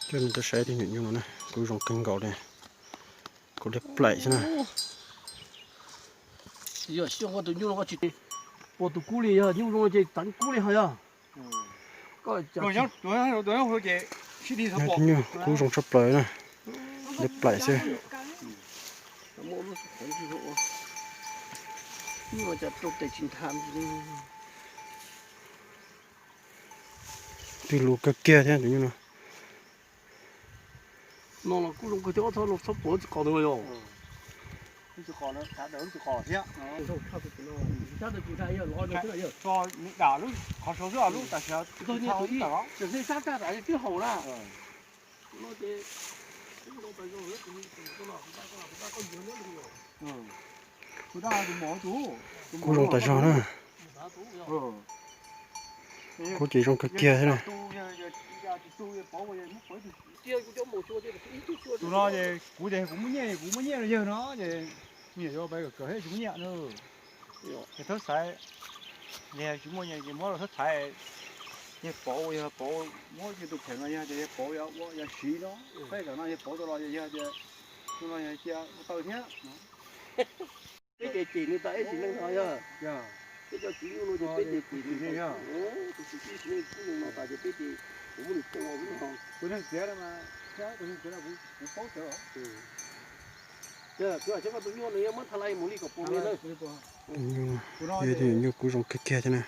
Coj nej tuaj saib tus nyuam nyuj no na, kub zoo kawg nkaus li, kub liab plaim xwb na. Yog xyov koj tus nyuj no koj tsis pom tus kub li, yog nyuj zoo ces teev kub li ho yog. Tus nyuj kub zoo tshaj plaws na, liab plaim xwb. Twb luv kawg kiag thiab tus nyuj no. No los kuj zoo kawg thiab, ob txhob no txhob puas tsis qos tus no yog. Nws dam lub qhov saud xwb, lub tam sim no sab tag tam twb haum na. Kuj zoo tas zog na. Kuj ces zoo kawg kiag thiab na. Tus no ces kuv tias kuv muaj nyiaj, kuv muaj nyiaj rau yawg no ces nyiam yuav pab kawm thiab tsis muaj nyiaj na. Es thawb xaiv, yog tsis muaj nyiaj ces muab rau thawb xaiv, yawg pauv, yawg pauv muab yawg tus kheem no yog tias yawg pauv ua yog siv no, peb tam no yawg pauv tau los yog tias tus no yog cia ua tau thiab. Peb ces cem nws tas ib sim neej no yog, peb cov tswv nyuj no ces peb ces cem nws tas, tus tswv tib sim neej kuj zoo no tas ces peb ces kuv muab nws tua ua no. Tus neeg txiav no mas, tus neeg txiav no kuv paub txawv. Yog kuv hais koj tus nyuj no yog muab tha lais mus li kom puas me na. Tus nyuj, yog tus nyuj kub zoo kiag kiag thiab na.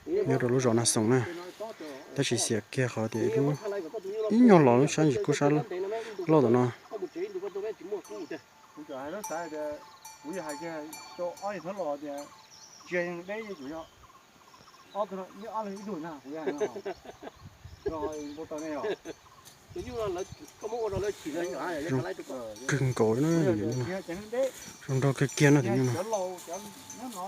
Nyob rau lub zos Naj Xoom na, tab sis xiam kiag qhov tias ib nyuag los lub sab ntsis kub sab loj tom no. Kuv tseem hais rau xaiv tias, kuv yog hais kiag rau ob niag thab los tias, tsis yog deb, yuav tsum yog ob tug no, ob leeg ib tug na, kuv yog hais no. Zoo kawg nkaus na, zoo nraug kawg kiag na tus nyuj no. Zoo nraug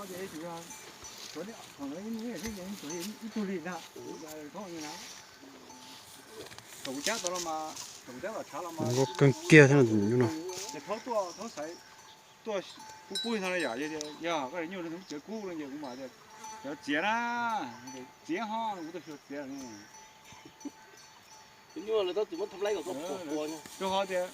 kawg kiag thiab na tus nyuj no. Tuaj pub pub no yom, yog koj nyuj no tseem kub no ces kuv mam tias cov txiav na, txiav ho kuv tuaj xyuas txiav. Rau qhov tias